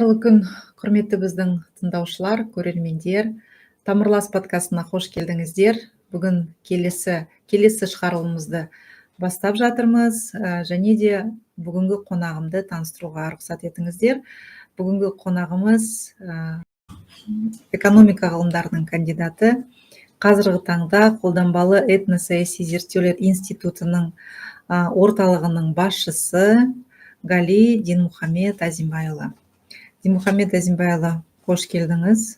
Қайырлы күн, құрметті біздің тыңдаушылар, көрермендер! «Тамырлас» подкастына қош келдіңіздер! Бүгін келесі шығарылымымызды бастап жатырмыз және де бүгінгі қонағымды таныстыруға рұқсат етіңіздер. Бүгінгі қонағымыз экономика ғылымдарының кандидаты, қазіргі таңда Қолданбалы этносаяси зерттеулер институтының орталығының басшысы Гали Динмұхамед Әзімбайұлы. Динмұхамед Әзімбайұлы, қош келдіңіз!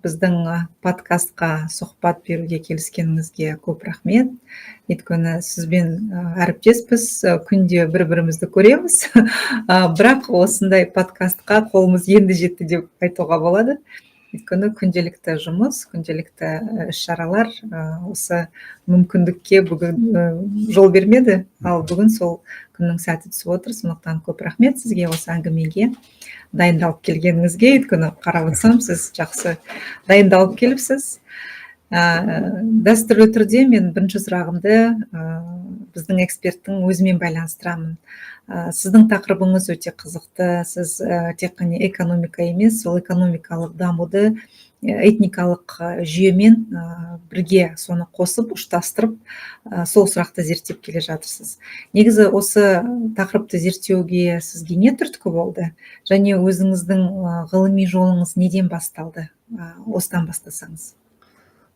Біздің подкастқа сұхбат беруге келіскеніңізге көп рахмет. Өйткені сізбен әріптеспіз, күнде бір бірімізді көреміз, бірақ осындай подкастқа қолымыз енді жетті деп айтуға болады. Өйткені күнделікті жұмыс, күнделікті іс шаралар осы мүмкіндікке бүгін жол бермеді. Ал бүгін сол күннің сәті түсіп отыр. Сондықтан көп рахмет сізге осы әңгімеге дайындалып келгеніңізге. Өйткені қарап отырсам, сіз жақсы дайындалып келіпсіз. Дәстүрлі түрде мен бірінші сұрағымды біздің эксперттің өзімен байланыстырамын. Сіздің тақырыбыңыз өте қызықты. Сіз тек қана экономика емес, сол экономикалық дамуды этникалық жүйемен бірге соны қосып, ұштастырып, сол сұрақты зерттеп келе жатырсыз. Негізі осы тақырыпты зерттеуге сізге не түрткі болды және өзіңіздің ғылыми жолыңыз неден басталды? Осыдан бастасаңыз.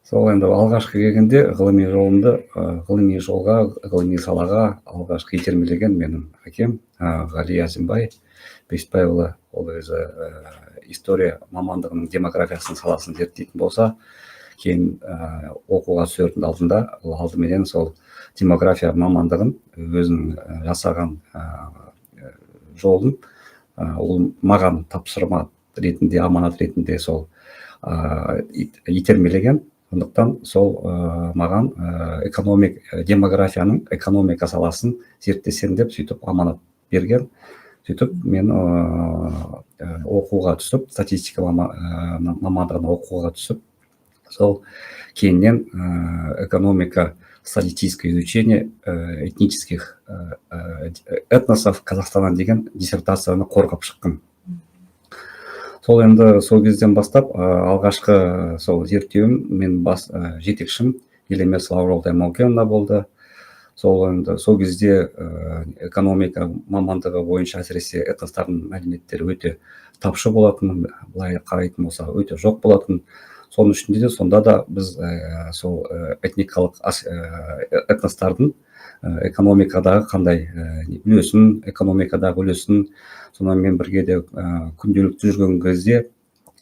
Сол енді алғашқы келгенде ғылыми жолымды, ғылыми жолға, ғылыми салаға алғашқы итермелеген менің әкем Ғали Әзімбай Бесбайұлы. Ол өзі история мамандығының демографиясының саласын зерттейтін болса, кейін оқуға түсердің алдында ол алдыменен сол демография мамандығын, өзінің жасаған жолын ол маған тапсырма ретінде, аманат ретінде сол итермелеген. Сондықтан сол маған демографияның экономика саласын зерттесең деп, сөйтіп аманат берген. Сөйтіп мен оқуға түсіп, статистика мамандығына оқуға түсіп, сол кейіннен экономика статистическое изучение этнических этносов Казахстана деген диссертацияны қорғап шықтым. Сол енді сол кезден бастап алғашқы сол зерттеуім, мен бас жетекшім Елемесова Жолтай Маукеновна болды. Сол енді сол кезде экономика мамандығы бойынша, әсіресе этностардың мәліметтері өте тапшы болатын, былай қарайтын болсақ, өте жоқ болатын. Соның ішінде де, сонда да біз сол этникалық этностардың экономикадағы қандай үлесін, экономикадағы үлесін, сонымен бірге де күнделікті жүрген кезде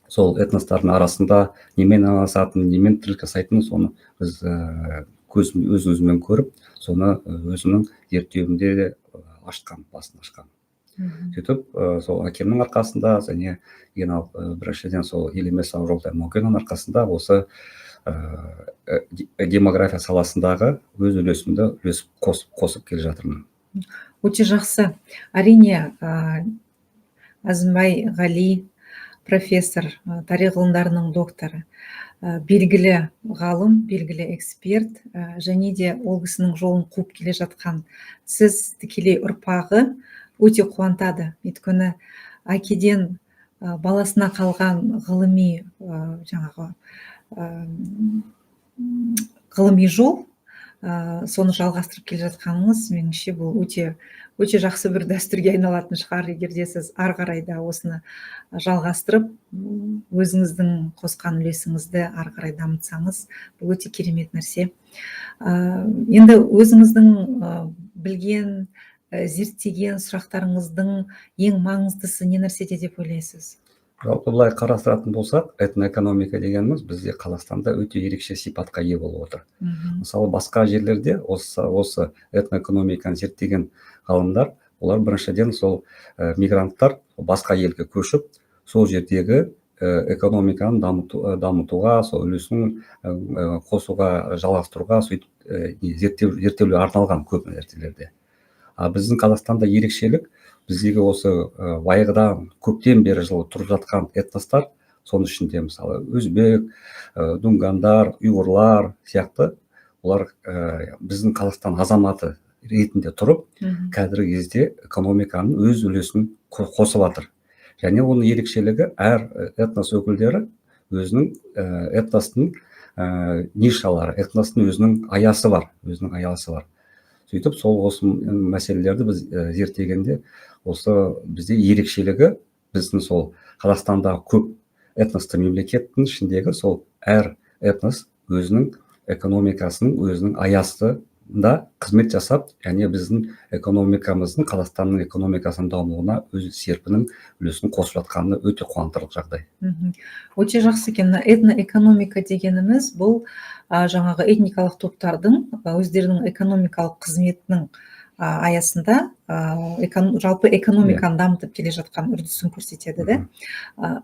сол этностардың арасында немен айналысатынын, немен тірлік жасайтынын, соны біз көз өз көзіммен көріп, соны өзімнің зерттеуімде де ашқан, басын ашқан. Сөйтіп сол әкемнің арқасында және ең біріншіден сол Елемесова Жолтай Маукеновнаның арқасында осы демография саласындағы өз үлесімді үлесіп қосып келе жатырмын. Өте жақсы. Әрине, Әзімбай Ғали профессор, тарих ғылымдарының докторы, белгілі ғалым, белгілі эксперт және де ол кісінің жолын қуып келе жатқан сіз, тікелей ұрпағы, өте қуантады. Өйткені әкеден баласына қалған ғылыми жаңағы ғылыми жол, соны жалғастырып келе жатқаныңыз, меніңше, бұл өте өте жақсы бір дәстүрге айналатын шығар. Егер де сіз ары қарай да осыны жалғастырып, өзіңіздің қосқан үлесіңізді ары қарай дамытсаңыз, бұл өте керемет нәрсе. Енді өзіңіздің білген, зерттеген сұрақтарыңыздың ең маңыздысы не нәрседе деп ойлайсыз? Жалпы былай қарастыратын болсақ, этноэкономика дегеніміз бізде, Қазақстанда өте ерекше сипатқа ие болып отыр. Мысалы, басқа жерлерде осы этноэкономиканы зерттеген ғалымдар, олар біріншіден сол мигранттар басқа елге көшіп, сол жердегі экономиканы дамытуға, сол үлесін қосуға, жалғастыруға, сөйтіп зерттеулер арналған көп зерттеулерде. А біздің Қазақстанда ерекшелік, біздегі осы баяғыдан, көптен бері жыл тұрып жатқан этностар, соның ішінде, мысалы, өзбек, дунгандар, ұйғырлар сияқты, олар біздің Қазақстан азаматы ретінде тұрып, қазіргі кезде экономиканың өз үлесін қосып жатыр. Және оның ерекшелігі, әр этнос өкілдері өзінің этностың нишалары, этностың өзінің аясы бар, өзінің аясы бар. Сөйтіп, сол осы мәселелерді біз зерттегенде, осы бізде ерекшелігі, біздің сол Қазақстандағы көп этносты мемлекеттің ішіндегі сол әр этнос өзінің экономикасының өзінің аясында қызмет жасап және біздің экономикамыздың, Қазақстанның экономикасының дамуына өз серпінін, үлесін қосып жатқаны өте қуантарлық жағдай. Өте жақсы екен. Мына этноэкономика дегеніміз бұл жаңағы этникалық топтардың өздерінің экономикалық қызметінің аясында жалпы экономиканы дамытып келе жатқан үрдісін көрсетеді да.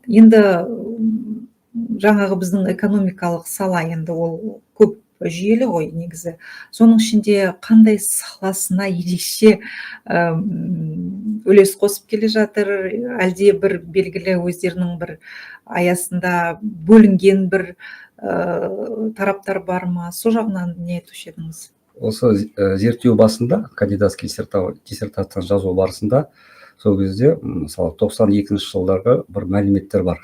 Енді жаңағы біздің экономикалық сала енді ол көп жүйелі ғой негізі. Соның ішінде қандай саласына ерекше үлес қосып келе жатыр, әлде бір белгілі өздерінің бір аясында бөлінген бір тараптар бар ма? Сол жағынан не айтушы едіңіз? Осы зерттеу басында, кандидатский диссертацияны жазу барысында, сол кезде, мысалы, 92 жылдарғы бір мәліметтер бар.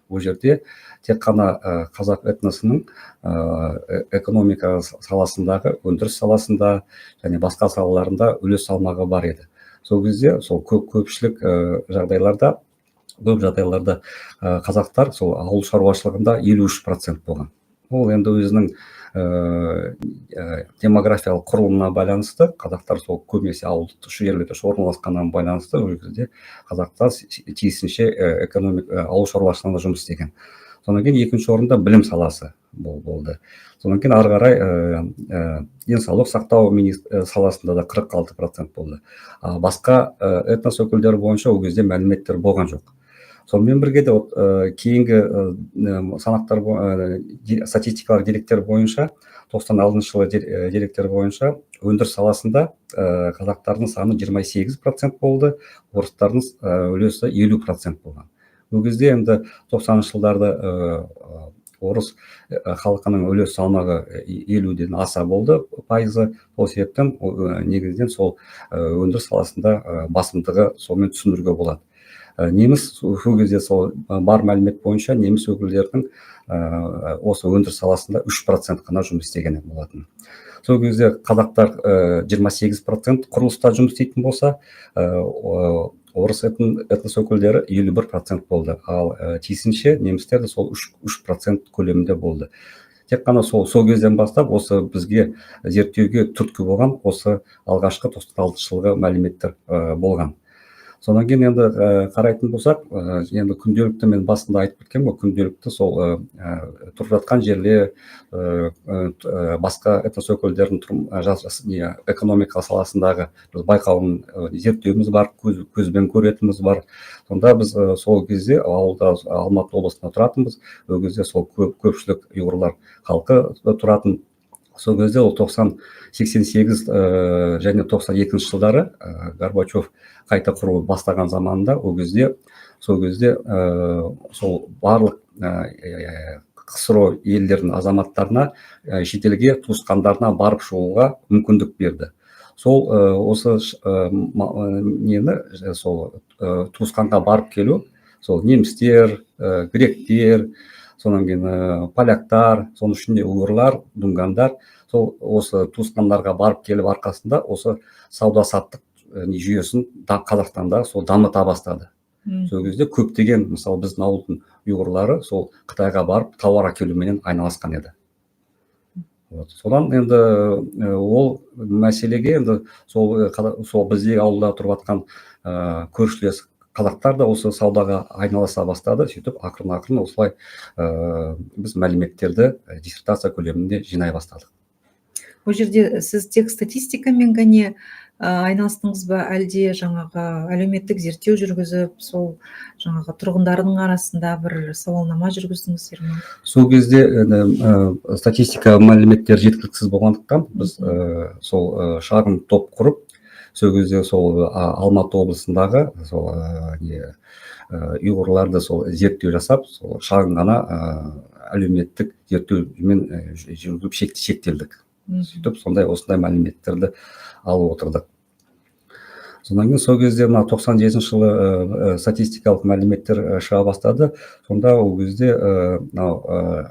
Ол жерде тек қана қазақ этносының экономика саласындағы, өндіріс саласында және басқа салаларында үлес салмағы бар еді. Сол кезде сол көпшілік жағдайларда, көп жағдайларда қазақтар сол ауыл шаруашылығында 53% болған. Ол енді өзінің демографиялық құрылымына байланысты, қазақтар сол көбінесе ауылдық жерлерде орналасқаннан байланысты, ол кезде қазақтар тиісінше ауыл шаруашылығында жұмыс істеген. Содан кейін екінші орында білім саласы болды. Содан кейін ары қарай денсаулық сақтау саласында да 46% болды. А басқа этнос өкілдері бойынша ол кезде мәліметтер болған жоқ. Сонымен бірге де вот кейінгі санақтар, статистикалық деректер бойынша, 96 жылы деректер бойынша өндіріс саласында қазақтардың саны 28% болды, орыстардың үлесі 50% болған. Ол кезде енді 90-шы жылдарда орыс халқының үлес салмағы 50-ден аса болды пайызы. Сол себептен негізінен сол өндіріс саласында басымдығы сонымен түсіндіруге болады. Неміс сол кезде сол бар мәлімет бойынша неміс өкілдерінің осы өндіріс саласында 3% қана жұмыс істеген болатын. Сол кезде қазақтар 28% құрылыста жұмыс істейтін болса, орыс этнос өкілдері 51% болды. Ал тиісінше немістер де сол 3% көлемінде болды. Тек қана сол кезден бастап осы бізге зерттеуге түрткі болған осы алғашқы 96 жылғы мәліметтер болған. Содан кейін енді қарайтын болсақ, енді күнделікті, мен басында айтып кеткенмін ғой, күнделікті сол тұрып жатқан жерлер, басқа этнос өкілдерінің не, экономика саласындағы біз байқауын, зерттеуіміз бар, көзбен көретініміз бар. Сонда біз сол кезде ауылда, Алматы облысында тұратынбыз. Ол кезде сол көпшілік ұйғырлар халқы тұратын. Сол кезде ол 90, 88 және 92 жылдары Горбачев қайта құру бастаған заманында, ол кезде, сол кезде сол барлық КСРО елдерінің азаматтарына шетелге туысқандарына барып шығуға мүмкіндік берді. Сол осы нені, сол туысқанға барып келу, сол немістер, гректер, содан кейін поляктар, соның ішінде ұйғырлар, дунгандар, сол осы туысқандарға барып келіп арқасында осы сауда саттық жүйесін Қазақстанда сол дамыта бастады. Сол кезде көптеген, мысалы, біздің ауылдың ұйғырлары сол Қытайға барып тауар әкелуменен айналысқан еді. Вот. Содан енді ол мәселеге енді сол сол біздегі ауылда тұрып жатқан көршілес қазақтар да осы саудаға айналыса бастады. Сөйтіп, ақырын ақырын осылай біз мәліметтерді диссертация көлемінде жинай бастадық. Ол жерде сіз тек статистикамен ғана айналыстыңыз ба, әлде жаңағы әлеуметтік зерттеу жүргізіп, сол жаңағы тұрғындардың арасында бір сауалнама жүргіздіңіздер ме? Сол кезде енді статистика мәліметтері жеткіліксіз болғандықтан, біз сол шағын топ құрып, сол кезде сол Алматы облысындағы сол не, ұйғырларды сол зерттеу жасап, сол шағын ғана әлеуметтік зерттеумен жүргізіп шектелдік. Сөйтіп, сондай осындай мәліметтерді алып отырдық. Содан кейін сол кезде мына 97-жылы статистикалық мәліметтер шыға бастады. Сонда ол кезде мынау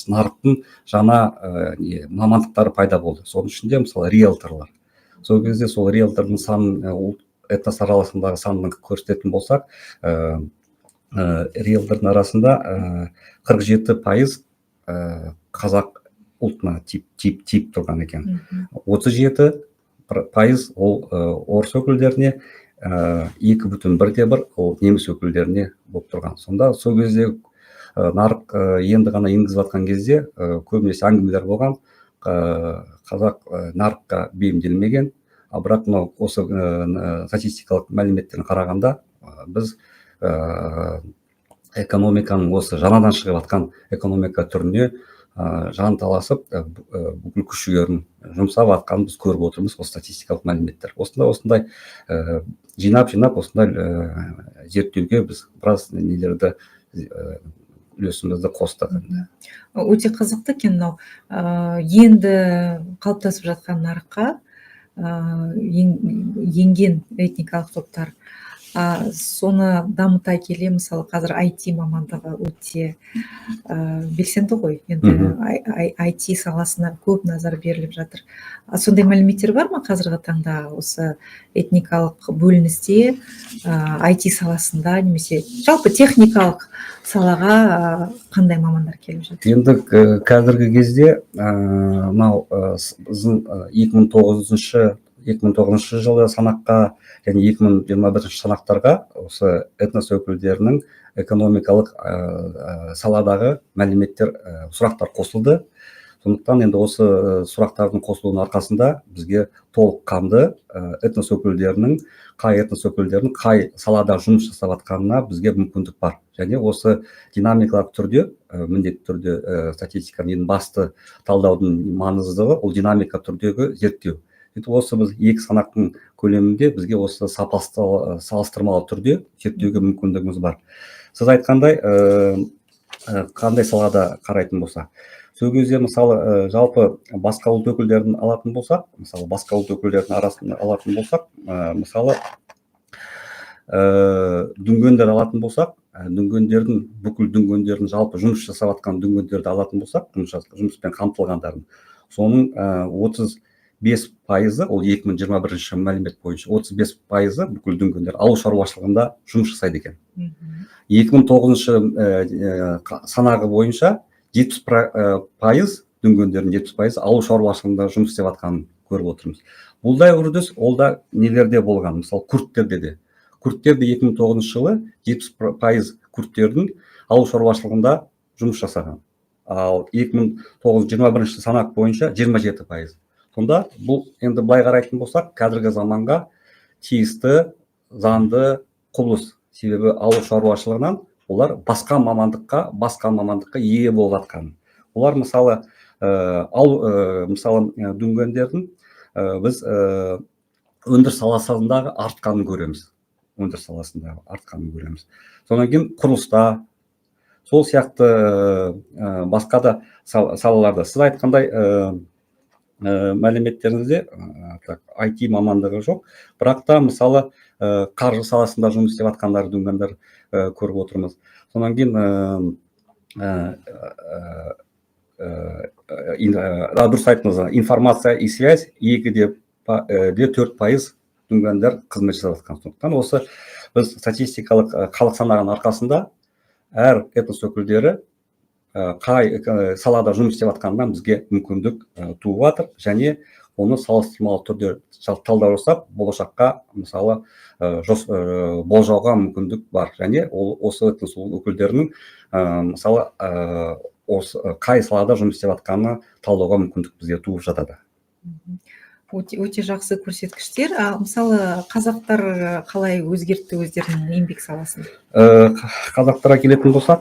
нарықтың жаңа мамандықтары пайда болды. Соның ішінде, мысалы, риэлторлар. Сол кезде сол риэлтордың санын, этнос арасындағы санын көрсететін болсақ, риэлтордың арасында 47% қазақ ұлтына тиіп тұрған екен. 37% ол орыс өкілдеріне, 2,1 ол неміс өкілдеріне болып тұрған. Сонда сол кезде нарық енді ғана енгізіп жатқан кезде көбінесе әңгімелер болған: қазақ нарыққа бейімделмеген. Ал бірақ мынау осы статистикалық мәліметтерін қарағанда, біз экономиканың осы жаңадан шығып жатқан экономика түріне жанталасып, бүкіл күш жігерін жұмсап жатқанын біз көріп отырмыз. Осы статистикалық мәліметтер осындай жинап жинап осындай зерттеуге біз біраз нелерді, үлесімізді қостық енді. Өте қызықты екен мынау енді қалыптасып жатқан нарыққа енген этникалық топтар, соны дамыта келе, мысалы, қазір IT мамандығы өте белсенді ғой енді, IT саласына көп назар беріліп жатыр. Сондай мәліметтер бар ма қазіргі таңда осы этникалық бөліністе IT саласында немесе жалпы техникалық салаға қандай мамандар келіп жатыр? Енді қазіргі кезде мынау біздің 2009 жылы санаққа және 2021 санақтарға осы этнос өкілдерінің экономикалық саладағы мәліметтер, сұрақтар қосылды. Сондықтан енді осы сұрақтардың қосылуының арқасында бізге толыққанды этнос өкілдерінің, қай этнос өкілдерінің қай салада жұмыс жасап жатқанына бізге мүмкіндік бар. Және осы динамикалық түрде, міндетті түрде, статистиканың ең басты талдаудың маңыздылығы ол динамика түрдегі зерттеу. Енді осы біз екі санақтың көлемінде бізге осы сапасты салыстырмалы түрде зерттеуге мүмкіндігіміз бар. Сіз айтқандай, қандай салада қарайтын болсақ, сол кезде, мысалы, жалпы басқа ұлт өкілдерін алатын болсақ, мысалы, басқа ұлт өкілдерінің арасын алатын болсақ, мысалы, дүнгендер алатын болсақ, дүнгендердің, бүкіл дүнгендердің, жалпы жұмыс жасап жатқан дүнгендерді алатын болсақ, жұмыспен қамтылғандарын, соның 35%-ы, ол 2021 мәлімет бойынша, 35%-ы бүкіл дүнгендер ауыл шаруашылығында жұмыс жасайды екен. 2009 санағы бойынша 70% дүнгендердің, 70% ауыл шаруашылығында жұмыс істеп жатқанын көріп отырмыз. Бұл да үрдіс, ол да нелерде болған, мысалы, күрдтерде де. Күрдтерде 2009 жылы 70% күрдтердің ауыл шаруашылығында жұмыс жасаған, ал 2009-21 санақ бойынша 27%. Сонда бұл енді былай қарайтын болсақ, қазіргі заманға тиісті заңды құбылыс, себебі ауыл шаруашылығынан олар басқа мамандыққа ие болып жатқан. Олар, мысалы, ал мысалы, дүнгендердің біз өндіріс саласындағы артқанын көреміз, өндіріс саласындағы артқанын көреміз. Содан кейін құрылыста, сол сияқты басқа да салаларда. Сіз айтқандай, мәліметтеріңізде так, IT мамандығы жоқ, бірақ та, мысалы, қаржы саласында жұмыс істеп жатқандар, дүнгендер көріп отырмыз. Содан кейін дұрыс айттыңыз, информация и связь 2,4% дүнгендер қызмет жасап жатқан. Сондықтан осы біз статистикалық халық санағының арқасында әр этнос өкілдері қай салада жұмыс істеп жатқанынан бізге мүмкіндік туып жатыр. Және оны салыстырмалы түрде талдау жасап, болашаққа, мысалы, болжауға мүмкіндік бар. Және ол осы этнос өкілдерінің, мысалы, осы қай салада жұмыс істеп жатқанын талдауға мүмкіндік бізге туып жатады. Өте, өте жақсы көрсеткіштер. А мысалы, қазақтар қалай өзгертті өздерінің еңбек саласын? Қазақтарға келетін болсақ,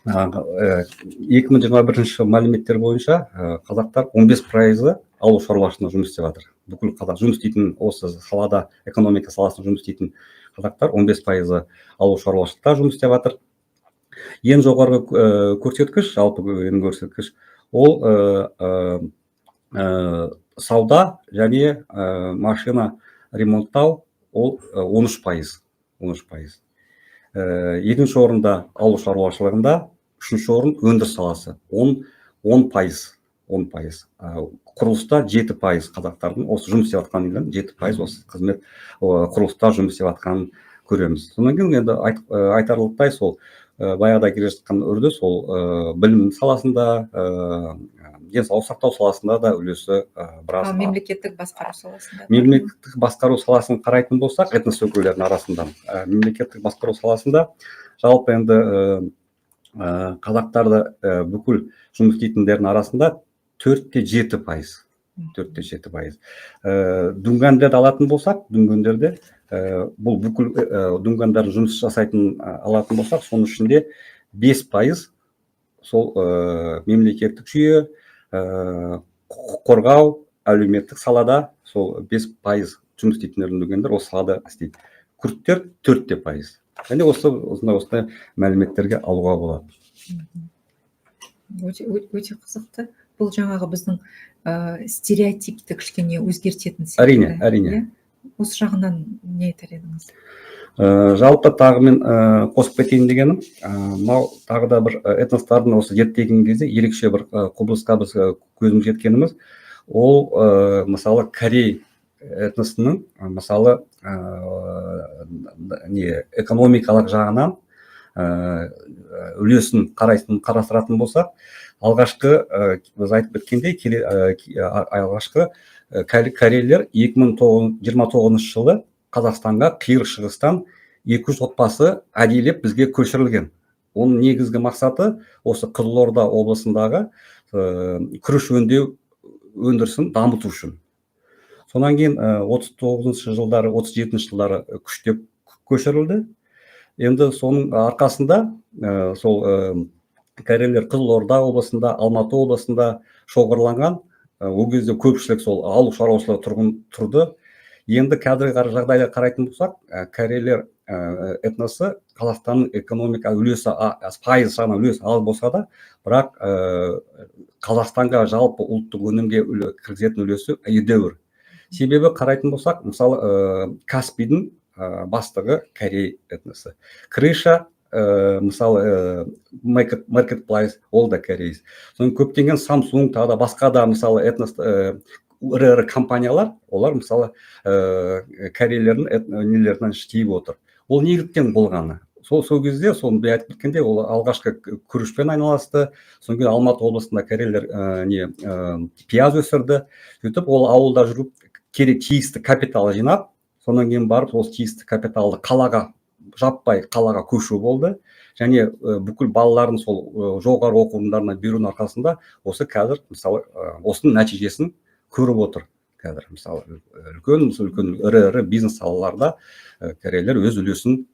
2021 мәліметтер бойынша қазақтар 15%-ы ауыл шаруашылығында жұмыс істеп жатыр. Бүкіл қазақ жұмыс істейтін, осы салада, экономика саласында жұмыс істейтін қазақтар 15%-ы ауыл шаруашылықта жұмыс істеп жатыр. Ең жоғарғы көрсеткіш, жалпы ең көрсеткіш ол Сауда және машина ремонттау, ол 13%, 13%. Екінші орында ауыл шаруашылығында, үшінші орын өндіріс саласы, 10%, 10%. Құрылыста 7%, қазақтардың осы жұмыс істеп жатқан 7% осы қызмет құрылыста жұмыс істеп жатқанын көреміз. Содан кейін енді айтарлықтай сол баяғыда келе жатқан үрдіс, ол білім саласында, денсаулық сақтау саласында да үлесі біраз. Мемлекеттік басқару саласында? Мемлекеттік басқару саласын қарайтын болсақ, этнос өкілдерінің арасында мемлекеттік басқару саласында жалпы енді қазақтарды бүкіл жұмыс істейтіндердің арасында 4,7%, 4,7%. Дүнгендерді алатын болсақ, дүнгендерде бұл бүкіл дүнгендер жұмыс жасайтын алатын болсақ, соның ішінде 5% сол мемлекеттік жүйе, құқық қорғау, әлеуметтік салада, сол 5% жұмыс істейтін дүнгендер осы салада істейді. Күрттер 4%. Және осы осындай мәліметтерге алуға болады. Өте, өте қызықты. Бұл жаңағы біздің стереотипті кішкене өзгертетін секілді. Әрине, әрине. Иә? Осы жағынан не айтар едіңіз? Жалпы тағы мен қосып кетейін дегенім, мынау тағы да бір этностардың осы зерттеген кезде ерекше бір құбылысқа біз көзіміз жеткеніміз, ол мысалы, корей этносының мысалы, не экономикалық жағынан үлесін қарайтын, қарастыратын болсақ, алғашқы біз айтып кеткендей, алғашқы корейлер 2029 жылы Қазақстанға Қиыр Шығыстан 200 отбасы әдейілеп бізге көшірілген. Оның негізгі мақсаты осы Қызылорда облысындағы күріш өңдеу өндірісін дамыту үшін. Содан кейін 39 жылдары, 37 жылдары күштеп көшірілді. Енді соның арқасында сол корейлер Қызылорда облысында, Алматы облысында шоғырланған. Ол кезде көпшілік сол ауыл шаруашылығы тұрғын тұрды. Енді қазіргі жағдайға қарайтын болсақ, корейлер этносы Қазақстанның экономика үлесі, пайыз жағынан үлесі аз болса да, бірақ Қазақстанға жалпы ұлттық өнімге кіргізетін үлесі едәуір. Себебі қарайтын болсақ, мысалы, Каспийдің бастығы корей этносы, Крыша, мысалы, маркетплейс, ол да корей. Содан көптеген Samsung, тағы да басқа да, мысалы, этнос ірі ірі компаниялар, олар, мысалы, корейлердің нелерінен тиіп отыр. Ол неліктен болғаны? Сол кезде, сол мен айтып кеткендей, ол алғашқы күрішпен айналысты. Содан кейін Алматы облысында корейлер не пияз өсірді. Сөйтіп ол ауылда жүріп, керек тиісті капитал жинап, содан кейін барып ол тиісті капиталды қалаға, жаппай қалаға көшу болды. Және бүкіл балаларын сол жоғары оқу орындарына берудің арқасында осы қазір, мысалы, осының нәтижесін көріп отыр. Қазір, мысалы, үлкен, мысалы, үлкен ірі ірі бизнес салаларда корейлер өз үлесін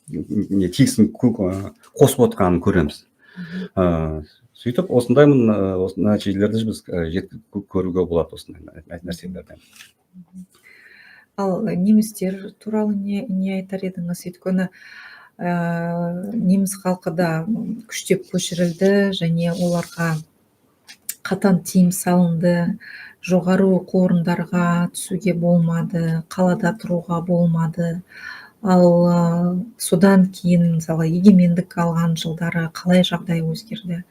не тиісін қосып отырғанын көреміз. Сөйтіп осындай осы нәтижелерді біз көруге болады осындай нәрселерден. Ал немістер туралы не айтар едіңіз? Өйткені неміс халқы да күштеп көшірілді және оларға қатаң тыйым салынды, жоғары оқу орындарға түсуге болмады, қалада тұруға болмады. Ал содан кейін, мысалы, егемендік алған жылдары қалай жағдай өзгерді?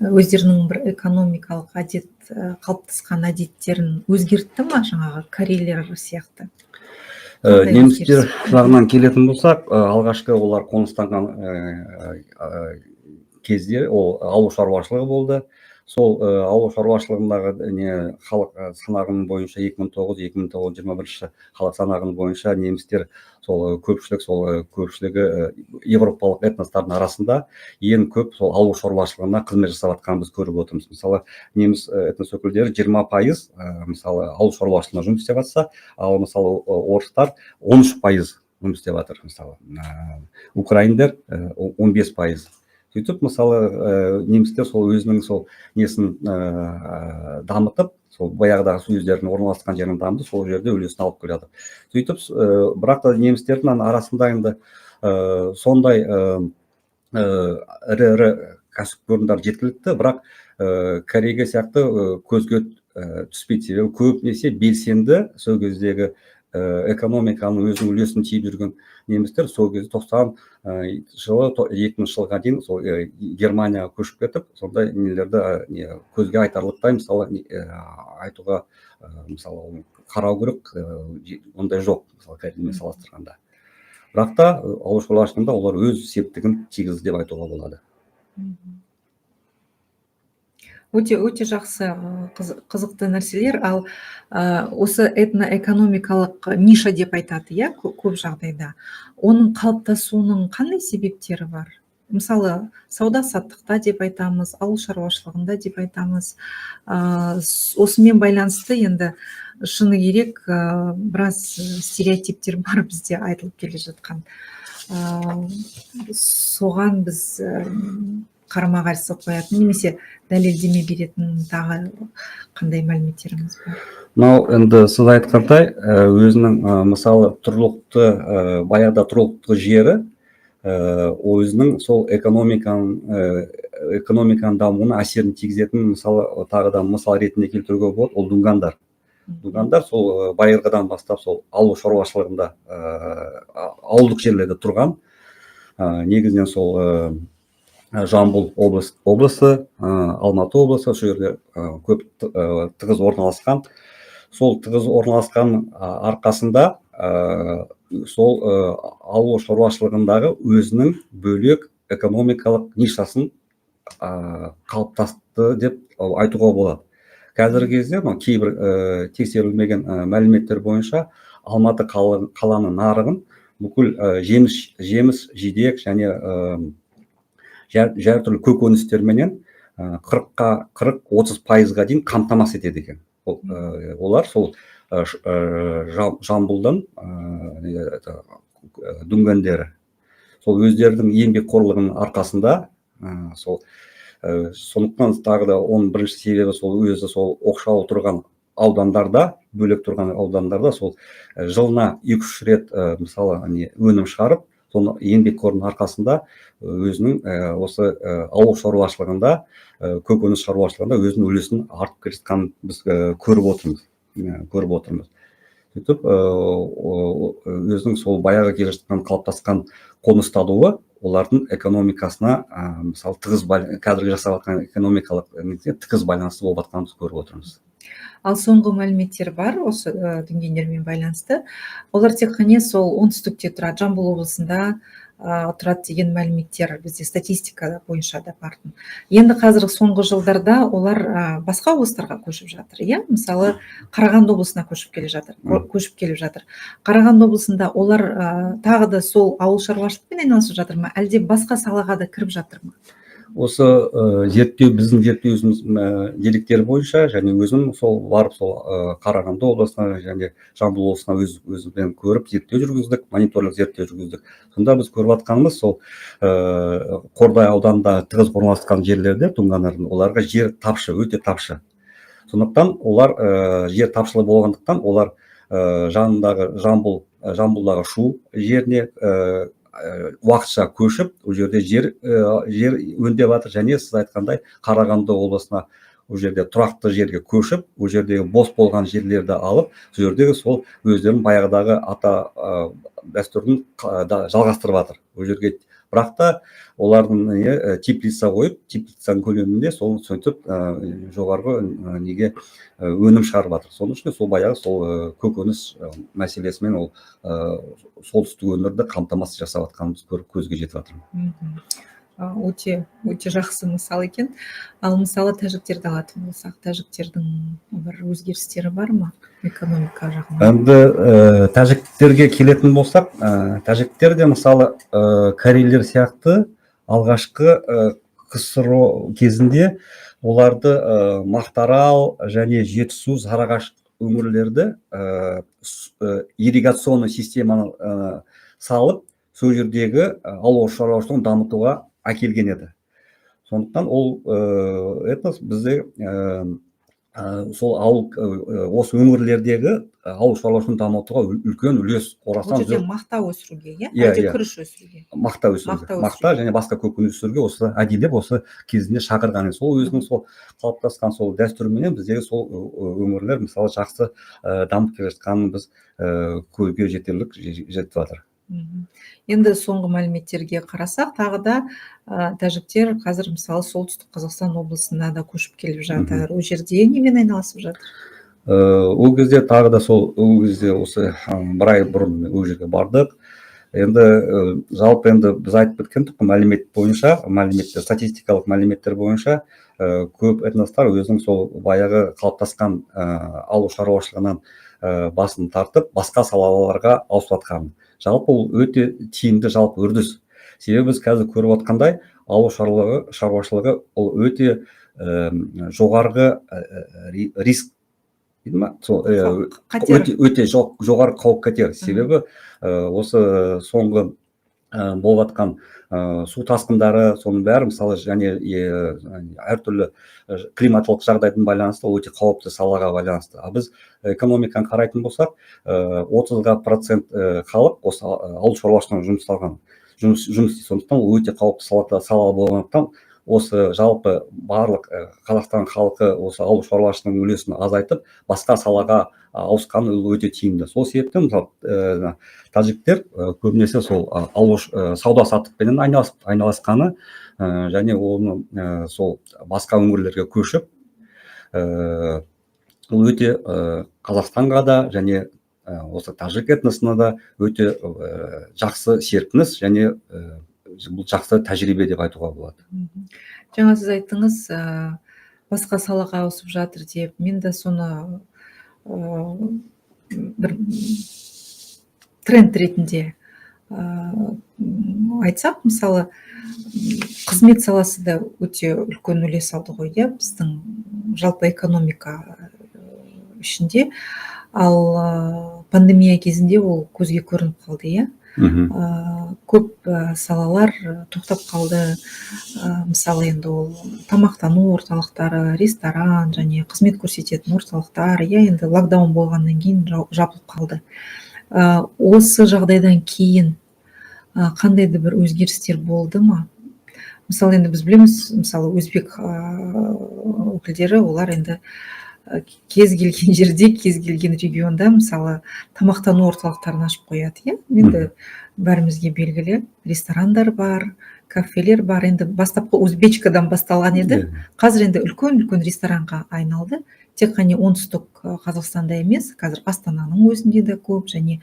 Өздерінің бір экономикалық әдет, қалыптасқан әдеттерін өзгертті ма жаңағы корейлер сияқты? Немістер жағынан келетін болсақ, алғашқы олар қоныстанған кезде ол ауыл шаруашылығы болды. Сол ауыл шаруашылығындағы не халық санағының бойынша, 2009-2021 халық санағының бойынша, немістер сол көпшілік, сол көпшілігі еуропалық этностардың арасында ең көп сол ауыл шаруашылығына қызмет жасап жатқанын біз көріп отырмыз. Мысалы, неміс этнос өкілдері 20%, мысалы, ауыл шаруашылығына жұмыс істеп жатса, ал, мысалы, орыстар 13% жұмыс істеп жатыр, мысалы, украиндер 15%. Сөйтіп, мысалы, немістер сол өзінің сол несін дамытып, сол баяғыдағы өздерінің орналасқан жерін дамытып, сол жерде үлесін алып келе жатыр. Сөйтіп бірақ та немістердің арасында енді сондай ірі ірі кәсіпорындар жеткілікті, бірақ Корея сияқты көзге түспейді. Себебі көбінесе белсенді сол кездегі экономиканың өзінің үлесін тиіп жүрген немістер сол кезде 90 жылы, 2000 жылға дейін сол Германияға көшіп кетіп, сондай нелерді не, көзге айтарлықтай, мысалы, айтуға, мысалы, қарау керек, ондай жоқ, мысалы, корейлермен салыстырғанда. Бірақ та ауыл шаруашылығында олар өз септігін тигізді деп айтуға болады. Өте, өте жақсы, қызықты нәрселер. Ал осы этноэкономикалық ниша деп айтады, иә, көп жағдайда. Оның қалыптасуының қандай себептері бар? Мысалы, сауда саттықта деп айтамыз, ауыл шаруашылығында деп айтамыз. Осымен байланысты енді, шыны керек, біраз стереотиптер бар бізде айтылып келе жатқан. Соған біз қарама қарсы қоятын немесе дәлелдеме беретін тағы қандай мәліметтеріңіз бар? Мынау енді сіз айтқандай, өзінің, мысалы, тұрғылықты, баяғыда тұрғылықты жері өзінің сол экономиканың дамуына әсерін тигізетін, мысалы, тағы да мысал ретінде келтіруге болады, ол дунгандар. Дунгандар сол байырғыдан бастап сол ауыл шаруашылығында, ауылдық жерлерде тұрған, негізінен сол Жамбыл облысы, Алматы облысы, сол жерде көп тығыз орналасқан. Сол тығыз орналасқан арқасында сол ауыл шаруашылығындағы өзінің бөлек экономикалық нишасын қалыптасты деп айтуға болады. Қазіргі кезде мынау кейбір тексерілмеген мәліметтер бойынша Алматы қаланың нарығын бүкіл жеміс жидек және түрлі көкөністерменен 40-30%-ға дейін қамтамасыз етеді екен. Олар сол Жамбылдың дүнгендері сол өздерінің еңбекқорлығының арқасында, сол, сондықтан тағы да оның бірінші себебі сол өзі сол оқшау тұрған аудандарда, бөлек тұрған аудандарда сол жылына 2-3 рет, мысалы, не, өнім шығарып, соны еңбекқорының арқасында өзінің осы ауыл шаруашылығында, көкөніс шаруашылығында өзінің үлесін артып келе жатқанын біз көріп отырмыз. Сөйтіп, өзінің сол баяғы келе жатқан қалыптасқан қоныстануы олардың экономикасына, мысалы, тығыз, қазіргі жасап жатқан экономикалық тығыз байланысты болып жатқанын біз көріп отырмыз. Ал соңғы мәліметтер бар осы дүнгендермен байланысты. Олар тек қана сол оңтүстікте тұрады, Жамбыл облысында тұрады деген мәліметтер бізде статистика бойынша да бар. Енді қазір соңғы жылдарда олар басқа облыстарға көшіп жатыр, иә, мысалы, Қарағанды облысына көшіп келе жатыр, көшіп келіп жатыр. Қарағанды облысында олар тағы да сол ауыл шаруашылықпен айналысып жатыр ма, әлде басқа салаға да кіріп жатыр ма? Осы зерттеу, біздің зерттеуіміз деректері бойынша және өзім сол барып, сол Қарағанды облысына және Жамбыл облысына өзіммен көріп, зерттеу жүргіздік, мониторинг зерттеу жүргіздік. Сонда біз көріп жатқанымыз, сол Қордай ауданында тығыз орналасқан жерлерде дунгандардың, оларға жер тапшы, өте тапшы. Сондықтан олар, жер тапшылығы болғандықтан, олар жанындағы Жамбылдағы Шу жеріне уақытша көшіп, ол жерде жер өңдеп жатыр. Және сіз айтқандай, Қарағанды облысына, ол жерде тұрақты жерге көшіп, ол жердегі бос болған жерлерді алып, сол жердегі сол өздерінің баяғыдағы ата дәстүрін жалғастырып жатыр ол жерге. Бірақ та олардың не, теплица қойып, теплицаның көлемінде сол сөйтіп жоғарғы неге өнім шығарып жатыр. Соның ішінде сол баяғы сол көкөніс мәселесімен ол солтүстік өңірді қамтамасыз жасап жатқанын біз көріп, көзге жетіп жатыр. Өте, өте жақсы мысал екен. Ал мысалы, тәжіктерді алатын болсақ, тәжіктердің бір өзгерістері бар ма экономика жағынан? Енді тәжіктерге келетін болсақ, тәжіктер де, мысалы, корейлер сияқты алғашқы КСРО кезінде оларды Мақтарал және Жетісу, Сарыағаш өңірлерді ирригационный системаны салып, сол жердегі ауыл шаруашылығын дамытуға әкелген еді. Сондықтан ол этнос бізде Сол ауыл, осы өңірлердегі ауыл шаруашылығын дамытуға үлкен үлес Бұл орасан жерде зор. мақта өсіруге, иә? Иә, Әлде иә. күріш өсіруге? Мақта өсіруге. Мақта Мақта өсіруге. және басқа көкөніс өсіруге осы әдейілеп осы кезінде шақырған. Сол өзінің сол қалыптасқан сол дәстүріменен біздегі сол өңірлер, мысалы, жақсы дамып келе жатқанын біз көзге жетерлік жетіп жатыр. Енді соңғы мәліметтерге қарасақ, тағы да тәжіктер қазір, мысалы, Солтүстік Қазақстан облысына да көшіп келіп жатыр. Ол жерде немен айналысып жатыр? Ол кезде тағы да сол, ол кезде осы бір ай бұрын ол жерге бардық. Енді жалпы енді біз айтып кеткен тұғын мәлімет бойынша, мәліметтер, статистикалық мәліметтер бойынша, көп этностар өзінің сол баяғы қалыптасқан ауыл шаруашылығынан басын тартып, басқа салаларға ауысып жатқан. Жалпы ол өте тиімді жалпы үрдіс. Себебі біз қазір көріп отқандай, ауыл шаруашылығы ол өте жоғарғы риск дейді ма? Сол, Қатер. өте жоғары қауіп қатер. Себебі осы соңғы болып жатқан су тасқындары, соның бәрі, мысалы, және әртүрлі климатикалық жағдайдың байланысты өте қауіпті салаға байланысты. А біз экономиканы қарайтын болсақ, 30% халық осы ауыл шаруашылығымен жұмысталған, жұмыс істейді. Сондықтан ол өте қауіпті сала болғандықтан, осы жалпы барлық Қазақстан халқы осы ауыл шаруашылығының үлесін азайтып, басқа салаға ауысқан ол өте тиімді. Сол себептен, мысалы, тәжіктер көбінесе сол ауыл сауда саттықпенен айналысқаны, және оны сол басқа өңірлерге көшіп, ол өте Қазақстанға да және осы тәжік этносына да өте жақсы серпініс және бұл жақсы тәжірибе деп айтуға болады. Жаңа сіз айттыңыз, басқа салаға ауысып жатыр деп. Мен де соны бір тренд ретінде айтсақ, мысалы, қызмет саласы да өте үлкен үлес алды ғой, иә, біздің жалпы экономика ішінде. Ал пандемия кезінде ол көзге көрініп қалды, иә? Көп салалар тоқтап қалды. Мысалы, енді ол тамақтану орталықтары, ресторан және қызмет көрсететін орталықтар, иә, енді локдаун болғаннан кейін жабылып қалды. Осы жағдайдан кейін қандай да бір өзгерістер болды ма? Мысалы, енді біз білеміз, мысалы, өзбек өкілдері, олар енді кез келген жерде, кез келген регионда, мысалы, тамақтану орталықтарын ашып қояды, иә? Енді бәрімізге белгілі ресторандар бар, кафелер бар. Енді бастапқы узбечкадан басталған еді. Қазір енді үлкен-үлкен ресторанға айналды. Тек қана оңтүстік Қазақстанда емес, қазір Астананың өзінде де көп, және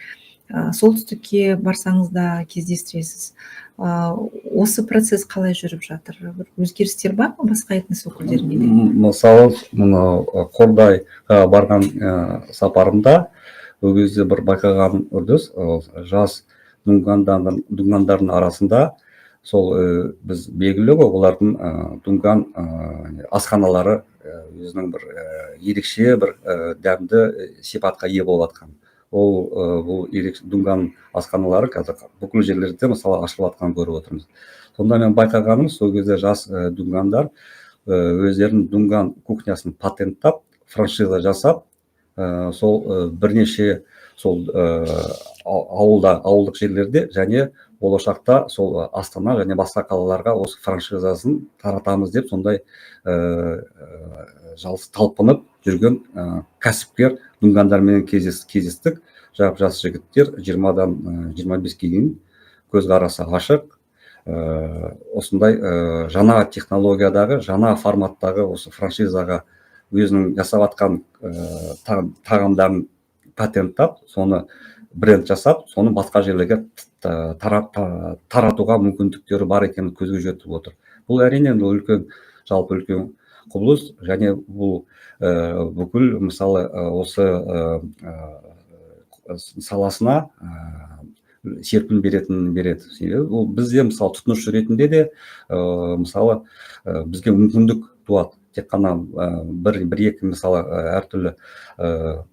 солтүстікке барсаңыз да кездестіресіз. Осы процесс қалай жүріп жатыр? Бір өзгерістер бар ма басқа этнос өкілдерінде де? Мысалы, мынау Қордайға барған сапарымда ол кезде бір байқаған үрдіс, ол жас дунгандардың арасында сол, біз белгілі ғой, олардың дунган асханалары өзінің бір ерекше бір дәмді сипатқа ие болып жатқан. Ол бұл ерекше дунган асханалары қазір бүкіл жерлерде, мысалы, ашылып жатқанын көріп отырмыз. Сонда мен байқағаным, сол кезде жас дунгандар өздерінің дунган кухнясын патенттап, франшиза жасап, сол бірнеше сол ауылда, ауылдық жерлерде және болашақта сол Астана және басқа қалаларға осы франшизасын таратамыз деп сондай жалғыз талпынып жүрген кәсіпкер дунгандармен кездестік. Жап жас жігіттер, 20-дан 25-ке дейін, көзқарасы ашық, осындай жаңа технологиядағы, жаңа форматтағы осы франшизаға өзінің жасап жатқан тағамдарын патенттап, соны бренд жасап, соны басқа жерлерге таратуға мүмкіндіктері бар екенін көзге жетіп отыр. Бұл әрине енді үлкен, жалпы үлкен құбылыс, және бұл бүкіл, мысалы, осы саласына серпін беретінін береді. Себебі бұл бізде, мысалы, тұтынушы ретінде де, мысалы, бізге мүмкіндік туады. Тек қана бір екі, мысалы, әртүрлі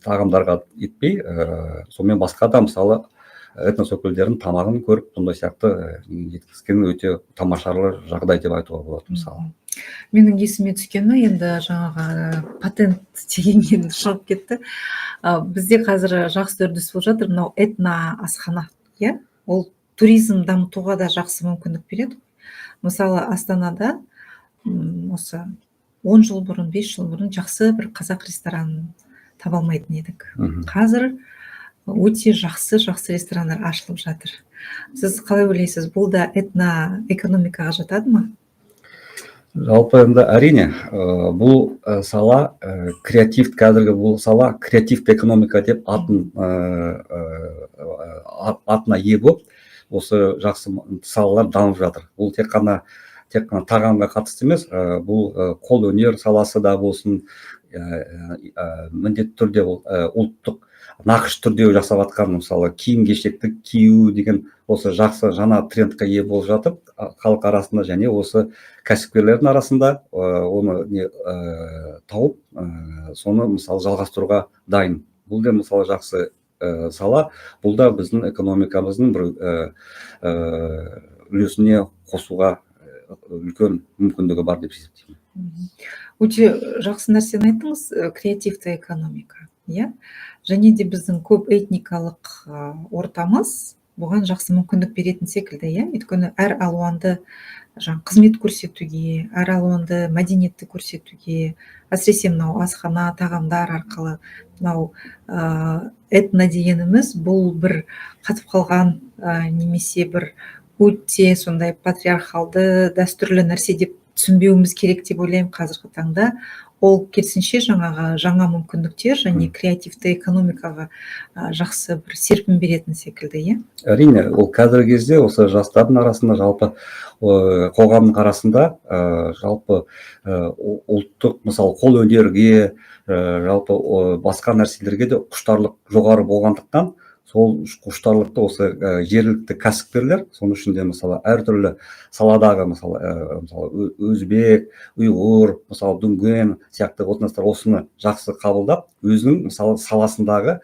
тағамдарға етпей, сонымен басқа да, мысалы, этнос өкілдерінің тамағын көріп, сондай сияқты жеткізген өте тамашалы жағдай деп айтуға болады, мысалы. Менің есіме түскені енді жаңағы патент дегеннен шығып кетті. Бізде қазір жақсы үрдіс болып жатыр мынау этно асхана, иә, ол туризм дамытуға да жақсы мүмкіндік береді. Мысалы, Астанада осы 10 жыл бұрын, 5 жыл бұрын жақсы бір қазақ ресторанын таба алмайтын едік. Қазір өте жақсы ресторандар ашылып жатыр. Сіз қалай ойлайсыз, бұл да этно экономикаға жатады ма? Жалпы енді, әрине, бұл сала креатив, қазіргі бұл сала креативті экономика деп атын атына ие болып, осы жақсы салалар дамып жатыр. Бұл тек қана тағамға қатысты емес, бұл қолөнер саласы да болсын, міндетті түрде ол ұлттық нақыш түрде жасап жатқан, мысалы, киім кешекті кию деген осы жақсы жаңа трендке ие болып жатып халық арасында және осы кәсіпкерлердің арасында оны не тауып, соны, мысалы, жалғастыруға дайын. Бұл да, мысалы, жақсы сала, бұл да біздің экономикамыздың бір үлесіне қосуға үлкен мүмкіндігі бар деп есептеймін. Өте жақсы нәрсені айттыңыз, креативті экономика, иә. Және де біздің көп этникалық ортамыз бұған жақсы мүмкіндік беретін секілді, иә. Өйткені әр алуанды жаңа қызмет көрсетуге, әр алуанды мәдениетті көрсетуге, әсіресе мынау асхана, тағамдар арқылы мынау этно дегеніміз бұл бір қатып қалған немесе бір өте сондай патриархалды дәстүрлі нәрсе деп түсінбеуіміз керек деп ойлаймын қазіргі таңда. Ол керісінше жаңағы жаңа мүмкіндіктер және креативті экономикаға жақсы бір серпін беретін секілді, иә? Әрине, ол қазіргі кезде осы жастардың арасында, жалпы қоғамның арасында жалпы ұлттық, мысалы, қолөнерге, жалпы басқа нәрселерге де құштарлық жоғары болғандықтан, сол құштарлықты осы жергілікті кәсіпкерлер, соның ішінде, мысалы, әртүрлі саладағы, мысалы, өзбек, ұйғыр, мысалы, дүнген сияқты этностар осыны жақсы қабылдап, өзінің, мысалы, саласындағы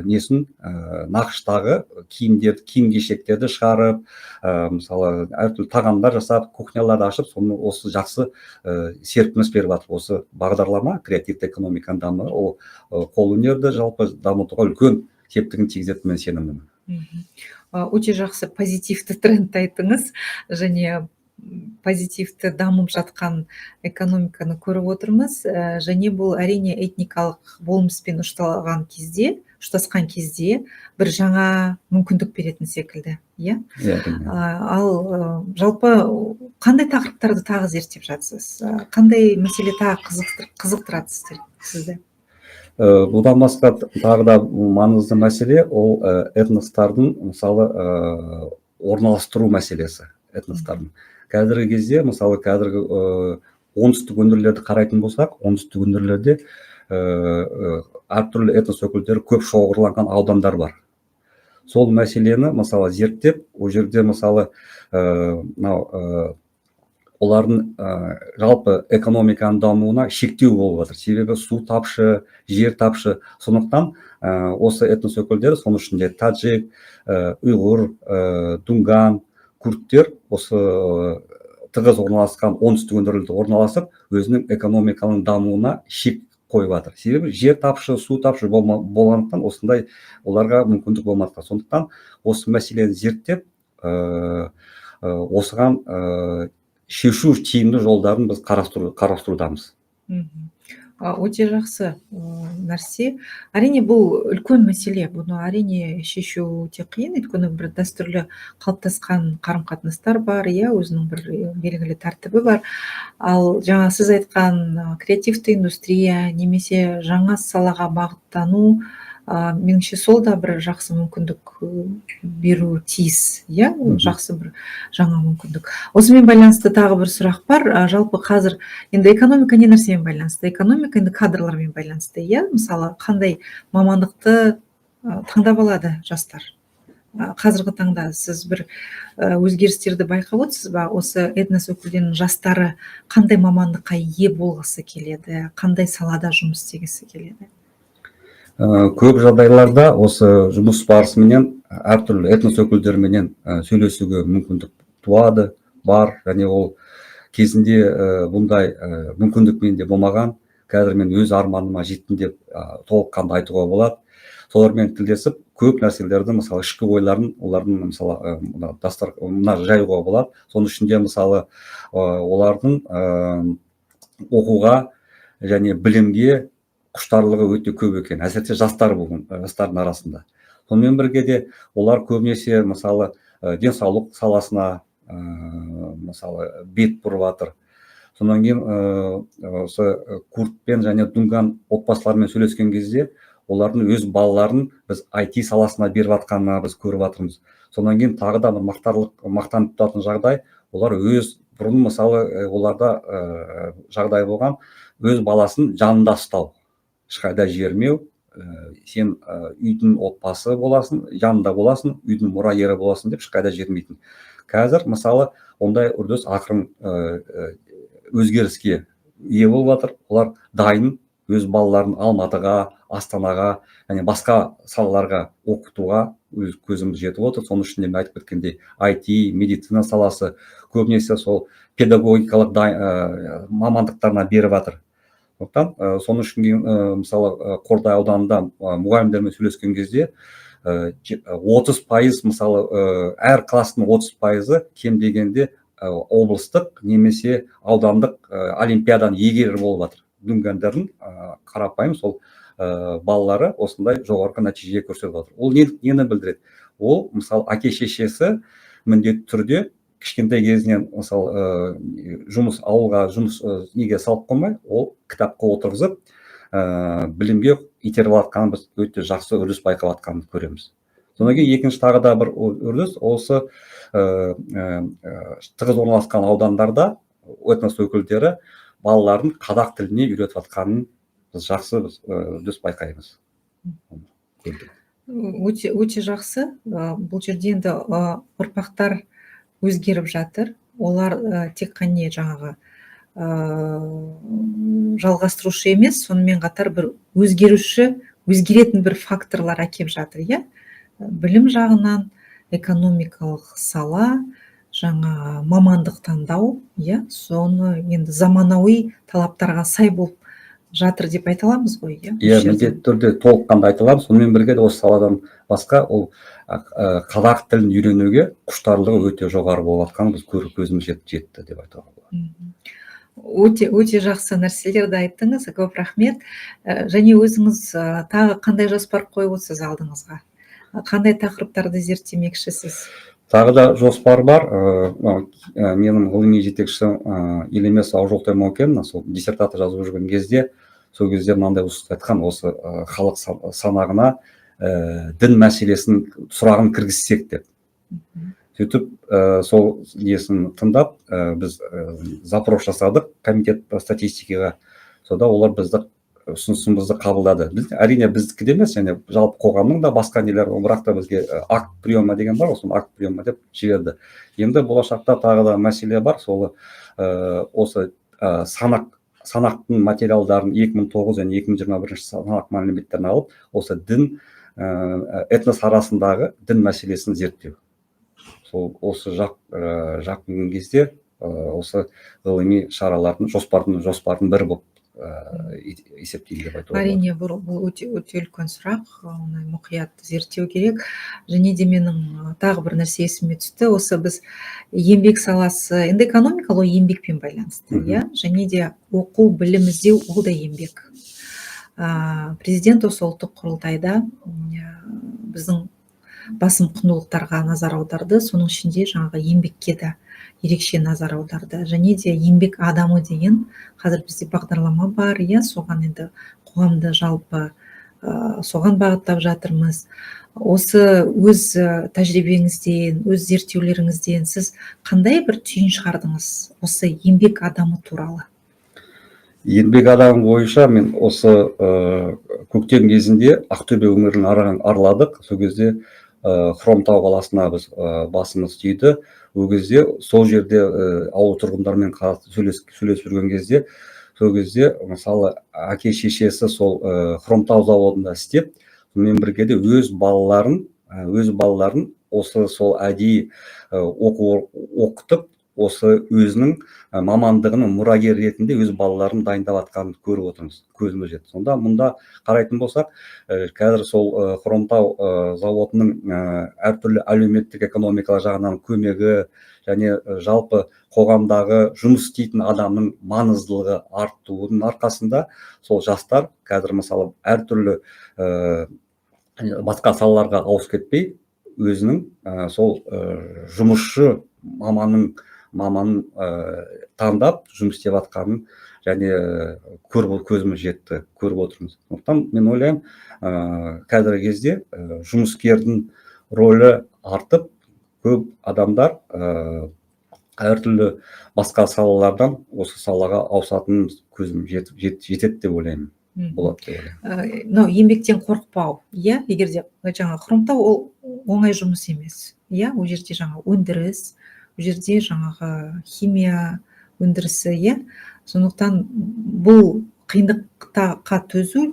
несін, нақыштағы киімдерді, киім кешектерді шығарып, мысалы, әртүрлі тағамдар жасап, кухняларды ашып, соны осы жақсы серпіліс беріп жатыр. Осы бағдарлама, креативті экономиканың дамуы, ол қолөнерді жалпы дамытуға үлкен септігін тигізетініне мен сенімдімін. Өте жақсы позитивті тренд айттыңыз және позитивті дамып жатқан экономиканы көріп отырмыз. Және бұл, әрине, этникалық болмыспен ұшталған кезде, ұштасқан кезде бір жаңа мүмкіндік беретін секілді, иә? Иә, әрине. Ал жалпы қандай тақырыптарды тағы зерттеп жатсыз? Қандай мәселе тағы қызықтырады сізді? Бұдан басқа тағы да маңызды мәселе ол этностардың, мысалы, орналастыру мәселесі этностардың. Қазіргі кезде, мысалы, қазіргі оңтүстік өңірлерді қарайтын болсақ, оңтүстік өңірлерде әртүрлі этнос өкілдері көп шоғырланған аудандар бар. Сол мәселені, мысалы, зерттеп, ол жерде, мысалы, мынау олардың жалпы экономиканың дамуына шектеу болып жатыр, себебі су тапшы, жер тапшы. Сондықтан осы этнос өкілдері, соның ішінде таджик, ұйғыр, дунган, курдтер осы тығыз орналасқан оңтүстік өңірлерде орналасып, өзінің экономиканың дамуына шек қойып жатыр, себебі жер тапшы, су тапшы болғандықтан осындай оларға мүмкіндік болмады. Сондықтан осы мәселені зерттеп, осыған шешу тиімді жолдарын біз қарастырудамыз. Өте жақсы нәрсе. Әрине, бұл үлкен мәселе, бұны, әрине, шешу өте қиын, өйткені бір дәстүрлі қалыптасқан қарым қатынастар бар, иә, өзінің бір белгілі тәртібі бар. Ал жаңа сіз айтқан креативті индустрия немесе жаңа салаға бағыттану, меніңше, сол да бір жақсы мүмкіндік беруі тиіс, иә, ол жақсы бір жаңа мүмкіндік. Осымен байланысты тағы бір сұрақ бар. Жалпы қазір енді экономика не нәрсемен байланысты? Экономика енді кадрлармен байланысты, иә. Мысалы, қандай мамандықты таңдап алады жастар? Қазіргі таңда сіз бір өзгерістерді байқап отырсыз ба? Осы этнос өкілдерінің жастары қандай мамандыққа ие болғысы келеді, қандай салада жұмыс істегісі келеді? Көп жағдайларда осы жұмыс барысыменен әртүрлі этнос өкілдеріменен сөйлесуге мүмкіндік туады, бар және ол Кезінде бұндай мүмкіндік менде болмаған, қазір мен өз арманыма жеттім деп толыққанды айтуға болады. Солармен тілдесіп, көп нәрселерді, мысалы, ішкі ойларын олардың, мысалы, мына дастар мына жаюға болады. Соның ішінде, мысалы, олардың оқуға және білімге құштарлығы өте көп екен, әсіресе жастар, бүгін жастардың арасында. Сонымен бірге де олар көбінесе, мысалы, денсаулық саласына, мысалы, бет бұрып жатыр. Содан кейін осы курдпен және дунган отбасыларымен сөйлескен кезде, олардың өз балаларын біз IT саласына беріп жатқанын біз көріп жатырмыз. Содан кейін тағы да бір мақтанып тұратын жағдай: олар өз бұрын, мысалы, оларда жағдай болған, өз баласын жанында ұстау, ешқайда жібермеу, сен үйдің отбасы боласың, жанында боласың, үйдің мұрагері боласың деп ешқайда жібермейтін. Қазір, мысалы, ондай үрдіс ақырын өзгеріске ие болып жатыр. Олар дайын өз балаларын Алматыға, Астанаға және басқа салаларға оқытуға өз көзіміз жетіп отыр. Соның ішінде мен айтып кеткендей, IT, медицина саласы, көбінесе сол педагогикалық мамандықтарына беріп жатыр. Сондықтан соның үшін, мысалы, Қордай ауданында мұғалімдермен сөйлескен кезде, 30%, мысалы, әр класстың 30%-ы кем дегенде облыстық немесе аудандық олимпиаданың иегері болып жатыр. Дүнгендердің қарапайым сол балалары осындай жоғарғы нәтиже көрсетіп жатыр. Ол нені білдіреді? Ол, мысалы, әке шешесі міндетті түрде кішкентай кезінен, мысалы, жұмыс, ауылға жұмыс неге салып қоймай, ол кітапқа отырғызып, білімге итеріп жатқанын біз өте жақсы үрдіс байқап жатқанын көреміз. Содан кейін екінші тағы да бір үрдіс: осы тығыз орналасқан аудандарда этнос өкілдері балаларын қазақ тіліне үйретіп жатқанын біз жақсы, біз үрдіс байқаймыз. Өте, өте жақсы. Бұл жерде енді ұрпақтар өзгеріп жатыр. Олар тек қана жаңағы жалғастырушы емес, сонымен қатар бір өзгеруші, өзгеретін бір факторлар әкеп жатыр, иә. Білім жағынан, экономикалық сала, жаңа мамандық таңдау, иә, соны енді заманауи талаптарға сай болып жатыр деп айта аламыз ғой, иә? Иә, міндетті түрде, толыққанды айта аламыз. Сонымен бірге де осы саладан басқа ол қазақ тілін үйренуге құштарлығы өте жоғары болып жатқанын біз көріп, көзіміз жетті деп айтуға болады. Өте, өте жақсы нәрселерді айттыңыз, көп рахмет. Және өзіңіз тағы қандай жоспар қойып отырсыз алдыңызға? Қандай тақырыптарды зерттемекшісіз? Тағы да жоспар бар. Менің ғылыми жетекшім Елемес Аужолтай Маукен сол диссертация жазып жүрген кезде, сол кезде мынандай ұсыныс айтқан: осы халық санағына дін мәселесін, сұрағын кіргізсек деп. Сөйтіп, сол несін тыңдап, біз запрос жасадық комитет по статистикаға. Сонда олар бізді ұсынысымызды қабылдады. Біз, әрине, біздікі де емес және жалпы қоғамның да басқа нелер, бірақ та бізге акт приема деген бар ғой, соны акт приема деп жіберді. Енді болашақта тағы да мәселе бар, сол осы санақтың материалдарын, 2009 және 2021 санақ мәліметтерін алып, осы дін, этнос арасындағы дін мәселесін зерттеу. Сол осы жақ жақын кезде осы ғылыми шаралардың, жоспардың бірі болып есептеймін деп айтуға болады. Әрине, бұл өте, өте үлкен сұрақ, оны мұқият зерттеу керек. Және де менің тағы бір нәрсе есіме түсті. Осы біз еңбек саласы, енді экономика ол еңбекпен байланысты, иә, және де оқу, білім іздеу ол да еңбек. Президент осы ұлттық құрылтайда біздің басым құндылықтарға назар аударды, соның ішінде жаңағы еңбекке де ерекше назар аударды. Және де еңбек адамы деген қазір бізде бағдарлама бар, иә, соған енді қоғамды жалпы соған бағыттап жатырмыз. Осы өз тәжірибеңізден, өз зерттеулеріңізден сіз қандай бір түйін шығардыңыз осы еңбек адамы туралы? Еңбек адамы бойынша мен осы көктем кезінде Ақтөбе өңірін араладық. Сол кезде Хромтау қаласына біз басымыз тиді. Ол кезде сол жерде ауыл тұрғындарымен сөйлесіп жүрген кезде, сол кезде, мысалы, әке шешесі сол Хромтау заводында істеп, сонымен бірге де өз балаларын осы сол әдейі оқу оқытып, осы өзінің мамандығының мұрагері ретінде өз балаларын дайындап жатқанын көріп отырмыз, көзіміз жетті. Сонда мұнда қарайтын болсақ, қазір сол Хромтау зауытының әртүрлі әлеуметтік экономикалық жағынан көмегі және жалпы қоғамдағы жұмыс істейтін адамның маңыздылығы артуының арқасында сол жастар қазір, мысалы, әртүрлі басқа салаларға ауысып кетпей, өзінің сол жұмысшы маманын таңдап жұмыс істеп жатқанын және көріп, көзіміз жетті, көріп отырмыз. Сондықтан мен ойлаймын, қазіргі кезде жұмыскердің рөлі артып, көп адамдар әртүрлі басқа салалардан осы салаға ауысатынын көзім жетеді деп ойлаймын, болады деп ойлаймын. Мынау еңбектен қорықпау, иә. Егер де жаңағы Хромтау ол оңай жұмыс емес, иә. Ол жерде жаңа өндіріс, ол жерде жаңағы химия өндірісі, иә. Сондықтан бұл қиындыққа төзу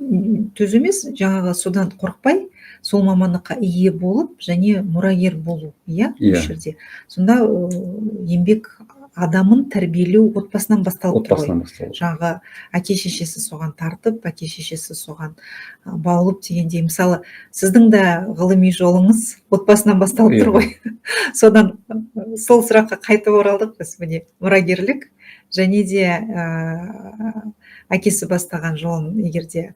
емес, жаңағы содан қорықпай, сол мамандыққа ие болып және мұрагер болу, иә, осы жерде. Сонда еңбек адамын тәрбиелеу отбасынан басталып тұр ғой. Отбасынан басталады. Жаңағы әке шешесі соған тартып, әке шешесі соған баулып дегендей. Мысалы, сіздің де ғылыми жолыңыз отбасынан басталып тұр ғой. Содан сол сұраққа қайтып оралдық біз, міне, мұрагерлік және де әкесі бастаған жолын егер де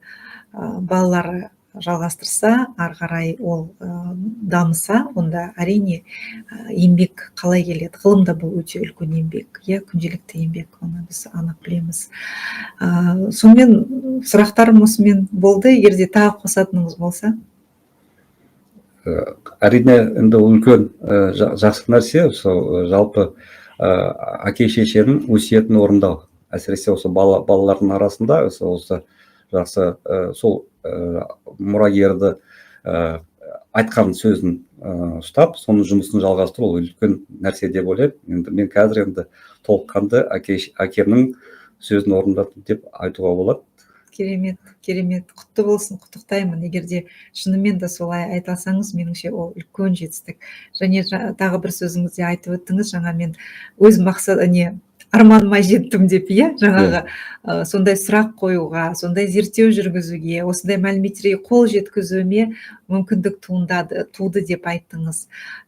балалары жалғастырса, ары қарай ол дамыса, онда, әрине, еңбек қалай келеді. Ғылым да бұл өте үлкен еңбек, иә, күнделікті еңбек, оны біз анық білеміз. Сонымен, сұрақтарым осымен болды. Егер де тағы қосатыныңыз болса. Әрине, енді ол үлкен жақсы нәрсе. Сол жалпы әке шешенің өсиетін орындау, әсіресе осы балалардың арасында осы жақсы сол мұрагерді айтқан сөзін ұстап, соның жұмысын жалғастыру, ол үлкен нәрсе деп ойлаймын. Енді мен қазір енді толыққанды әкемнің сөзін орындадым деп айтуға болады. Керемет, керемет, құтты болсын, құттықтаймын. Егер де шынымен де солай айта алсаңыз, меніңше, ол үлкен жетістік. Және тағы бір сөзіңізде айтып өттіңіз жаңа, мен өз мақсат не арманыма жеттім деп, иә, жаңағы сондай сұрақ қоюға, сондай зерттеу жүргізуге, осындай мәліметтерге қол жеткізуіме мүмкіндік туындады, туды деп айттыңыз.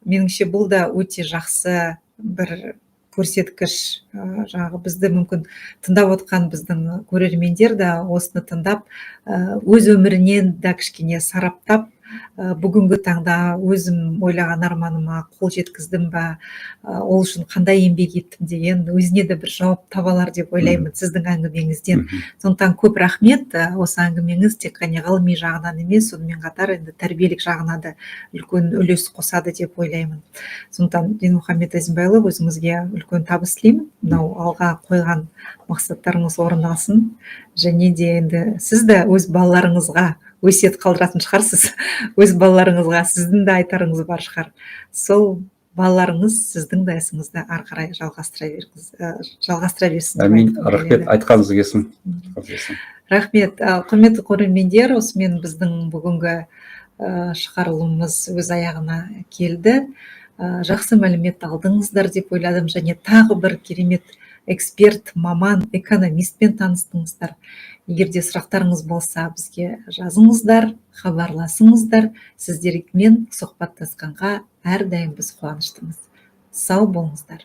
Меніңше, бұл да өте жақсы бір көрсеткіш. Жаңағы бізді мүмкін тыңдап отқан біздің көрермендер де осыны тыңдап, өз өмірінен де кішкене сараптап, бүгінгі таңда өзім ойлаған арманыма қол жеткіздім ба, ол үшін қандай еңбек еттім деген өзіне де бір жауап таба алар деп ойлаймын сіздің әңгімеңізден. Сондықтан көп рахмет. Осы әңгімеңіз тек қана ғылыми жағынан емес, сонымен қатар енді тәрбиелік жағына да үлкен үлес қосады деп ойлаймын. Сондықтан, Дінмұхаммед Әзімбайұлы, өзіңізге үлкен табыс тілеймін. Мынау алға қойған мақсаттарыңыз орындалсын және де енді сіз де өз балаларыңызға өсиет қалдыратын шығарсыз, өз балаларыңызға сіздің де айтарыңыз бар шығар. Сол балаларыңыз сіздің де ісіңізді ары қарай жалғастыра берсін деп Әмин. айтқым Рахмет. келеді. Айтқаныңыз келсін. Айтқаныңыз келсін. Рахмет. Құрметті көрермендер, осымен біздің бүгінгі шығарылымымыз өз аяғына келді. Жақсы мәлімет алдыңыздар деп ойладым және тағы бір керемет эксперт, маман, экономистпен таныстыңыздар. Егер де сұрақтарыңыз болса, бізге жазыңыздар, хабарласыңыздар. Сіздермен сұхбаттасқанға әрдайым біз қуаныштымыз. Сау болыңыздар.